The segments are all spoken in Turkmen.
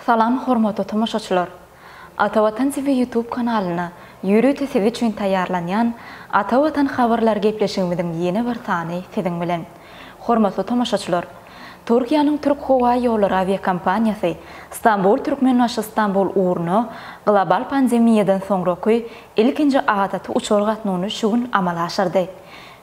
Salam hormatly tomaşaçylar! Ata Watan TV YouTube kanalynda ýörite siz üçin taýýarlanýan Ata Watan habarlary gepleşigimiziň ýene bir sany siziň bilen. Hormatly tomaşaçylar! Türkiýäniň Türk howa ýollary awiakompaniýasy Stambul-Türkmenbaşy-Stambul ugruna global pandemiýadan soňraky ilkinji adaty uçar gatnawyny şu gün amala aşyrdy.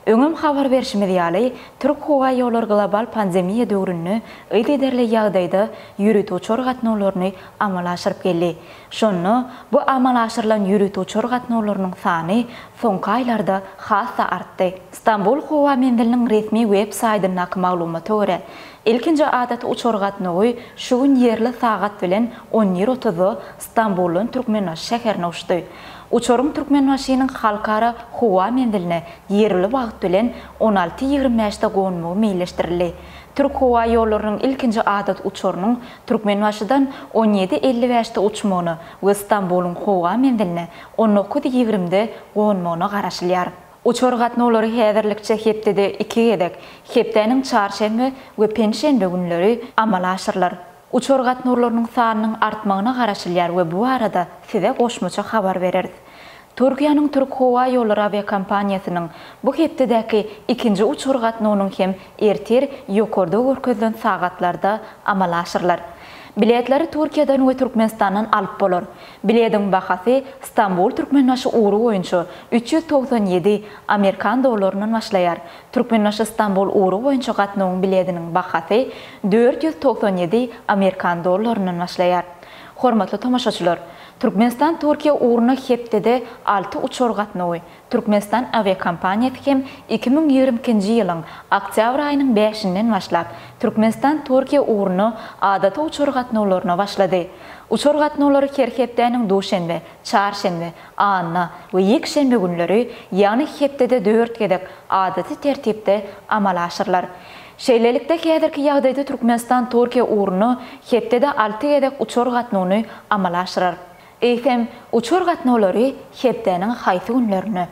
Öňem habar berşimiz ýaly, Türk howa ýollary global pandemiýa döwründe yzygiderli ýagdaýda ýörite uçar gatnawlaryny amala aşyryp geldi. Şonda bu amala aşyrylan ýörite uçar gatnawlarynyň sany soňky aýlarda has-da artdy. Stambul howa menziliniň resmi web saýtyndaky maglumata görä, ilkinji adaty uçar gatnawy şu gün ýerli sagat bilen on bir otuzda Stambuldan Türkmenbaşy şäherine uçdy. Uçaryň Türkmenbaşynyň Halkara howa menziline ýerli wagt bilen on alty ýigrimi bäşde gonmagy meýilleşdirildi. Türk howa ýollarynyň ilkinji adaty uçarynyň Türkmenbaşydan on ýedi elli bäşde uçmagyna we Stambulyň howa menziline on dokuz ýigrimide gonmagyna garaşylýar. Uçar gatnawlary häzirlikçe hepdede iki gezek, hepdäniň çarşenbe we penşenbe günleri amala aşyrylar. Uçar gatnawlarynyň sanynyň artmagyna garaşylýar we bu barada size goşmaça habar bereris. Türkiýäniň Türk howa ýollary awiakompaniýasynyň bu hepdedäki ikinji uçar gatnawynyň hem ertir ýokarda görkezilen sagatlarda amala aşyrylar. Biletleri Türkiýeden we Türkmenistandan alyp bolar. Bilediň bahasy Stambul-Türkmenbaşy ugry boýunça 397 amerikan dollaryndan başlaýar. Türkmenbaşy-Stambul ugry boýunça gatnawyň bilediniň bahasy 497 amerikan dollaryndan başlaýar. Hormatly tomaşaçylar! Türkmenistan-Türkiýe ugruna hepdede alty uçar gatnawy, Türkmenistan awiakompaniýasy hem 2022-nji ýylyň oktýabr aýynyň bäşinden başlap, Türkmenistan-Türkiýe ugruna adaty uçar gatnawlaryna başlady. Uçar gatnawlary her hepdäniň duşenbe, çarşenbe, anna we ýekşenbe günleri, ýagny hepdede dört gezek adaty tertipde amala aşyrylar. Şeýlelikde, häzirki ýagdaýda Türkmenistan Türkiýe ugruna hepdede alty gezek uçar gatnawyny amala aşyrar. Eýsem, uçar gatnawlary hepdäniň haýsy günlerinde?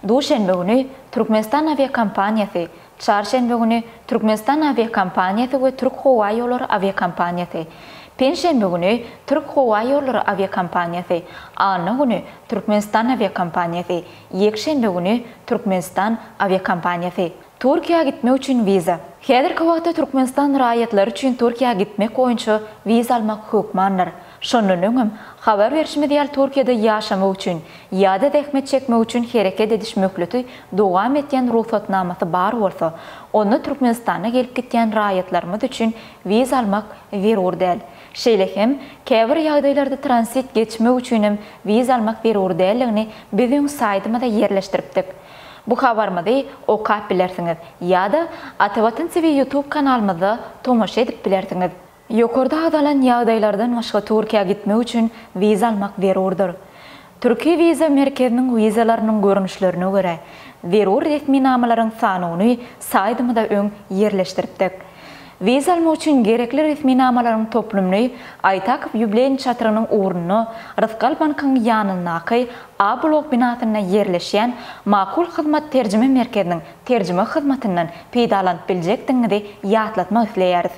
Duşenbe güni Türkmenistan awiakompaniýasy, çarşenbe güni Türkmenistan awiakompaniýasy we Türk howa ýollary awiakompaniýasy, penşenbe güni Türk howa ýollary awiakompaniýasy, anna güni Türkmenistan awiakompaniýasy, ýekşenbe güni Türkmenistan awiakompaniýasy. Türkiýä gitmek üçin wiza. Häzirki wagtda Türkmenistan raýatlary üçin Türkiýä gitmek boýunça wiza almak hökmandyr. Şondan öňem, habar berşimiz ýaly Türkiýede ýaşamak üçin ýa-da zähmet çekmek üçin hereket ediş möhleti dowam etýän rugsatnamasy bar bolsa, onda Türkmenistana gelip gitýän raýatlarymyz üçin wiza almak zerur däl. Şeýle hem, käbir ýagdaýlarda transit geçmek üçinem wiza almak zerur däldigini biz öň saýtymyza ýerleşdiripdik. Bu habarymyzy okap bilersiňiz ýa-da Atavatan TV YouTube kanalymyzda tomaşa edip bilersiňiz. Ýokarda agzalan ýagdaýlardan başga Türkiýä gitmek üçin wiza almak zerurdyr. Türki wiza merkeziniň wizalarynyň görnüşlerine görä, zerur resminamalaryň sanawyny saýtymyzda öň ýerleşdiripdik. Wiza almak üçin gerekli resminamalaryň toplumyny Aýtakow ýubleýni çatrynyň ugrunda Rysgal bankyň ýanyndaky A blok binasynda ýerleşýän Makul Hyzmat terjime merkeziniň terjime hyzmatyndan peýdalanyp biljekdigiňizi ýatlatmak isleýäris.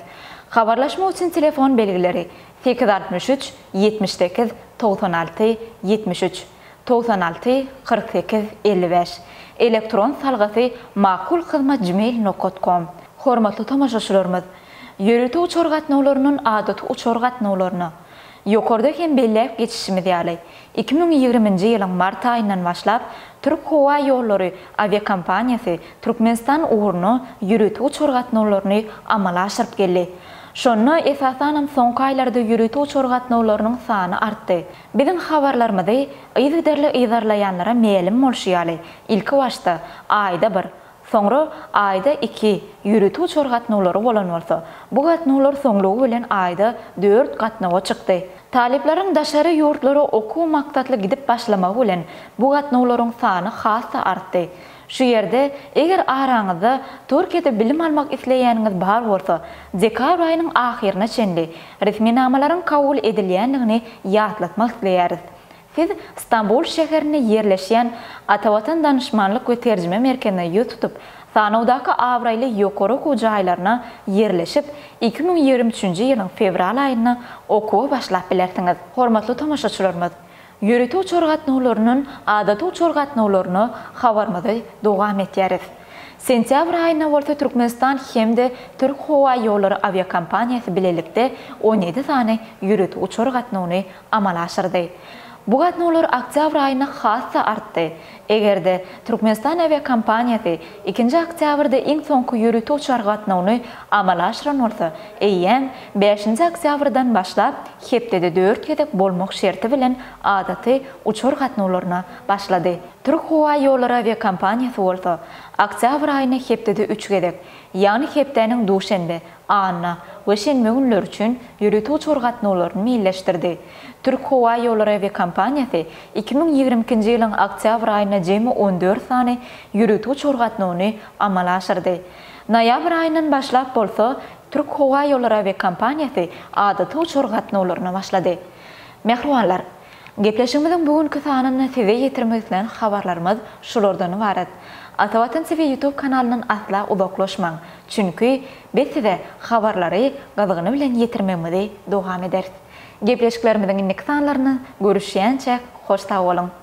Habarlaşmak üçin telefon belgileri, 863 78 96 73, 96 48 55, elektron salgysy makulhyzmatgmail nokat kom. Hormatly tomaşaçylarymyz! Ýörite uçar gatnawlaryndan adaty uçar gatnawlaryna, ýokarda hem belläp geçişimiz ýaly, 2020-nji ýylyň mart aýyndan başlap Türk howa ýollary awiakompaniýasy Türkmenistan ugruna ýörite uçar gatnawlaryny amala aşyryp geldi. Şonda, esasanam, soňky aýlarda ýörite uçar gatnawlarynyň sany artdy. Biziň habarlarymyzy yzygiderli yzarlaýanlara mälim bolşy ýaly, ilkibaşda aýda bir, soňra aýda iki ýörite uçar gatnawlary bolan bolsa, bu gatnawlar soňlugy bilen aýda dört gatnawa çykdy. Talyplaryň daşary ýurtlara okuw maksatly gidip başlamagy bilen bu gatnawlaryň sany has-da artdy. Şu ýerde, eger araňyzda Türkiýede bilim almak isleýäniňiz bar bolsa, dekabr aýynyň ahyryna çenli resminamalaryň kabul edilýändigini ýatlatmak isleýäris. Siz Stambul şäherinde ýerleşýän Atavatan danyşmanlyk we terjime merkezine ýüz tutup, Sanawdaky abraýly ýokary okuw jaýlaryna ýerleşip, 2023-nji ýylyň fewral aýynda okuwa başlap bilersiňiz. Hormatly tomaşaçylarymyz! Ýörite uçar gatnawlaryndan adaty uçar gatnawlaryna habarymyzy dowam etýäris. Sentýabr aýynda bolsa Türkmenistan hem-de Türk howa ýollary awiakompaniýasy bilelikde 17 sany ýörite uçar gatnawyny amala aşyrdy. Bu gatnawlar oktýabr aýynda has-da artdy. Eger-de, Türkmenistan awiakompaniýasy ikinji oktýabrda iň soňky ýörite uçar gatnawyny amala aşyran bolsa, eýýäm bäşinji oktýabrdan başlap hepdede dört gezek bolmak şerti bilen adaty uçar gatnawlaryna başlady. Türk howa ýollary awiakompaniýasy bolsa, oktýabr aýynda hepdede üç gezek, ýagny hepdäniň duşenbe, anna we şenbe günleri üçin ýörite uçar gatnawlaryny meýilleşdirdi. Türk howa ýollary awiakompaniýasy 2022-nji ýylyň oktýabr aýynda jemi 14 sany ýörite uçar gatnawyny amala aşyrdy. Noýabr aýyndan başlap bolsa, Türk howa ýollary awiakompaniýasy adaty uçar gatnawlaryna başlady. Mähribanlar! Gepleşigimiziň bu günki sanynda size ýetirmek islän habarlarymyz şulardan ybarat. Atavatan TV YouTube kanalyndan asla uzaklaşmaň, çünki biz size habarlary gyzgyny bilen ýetirmegimizi dowam ederis. Gepleşiklerimiziň indiki sanlarynda görüşýänçäk hoş sag boluň!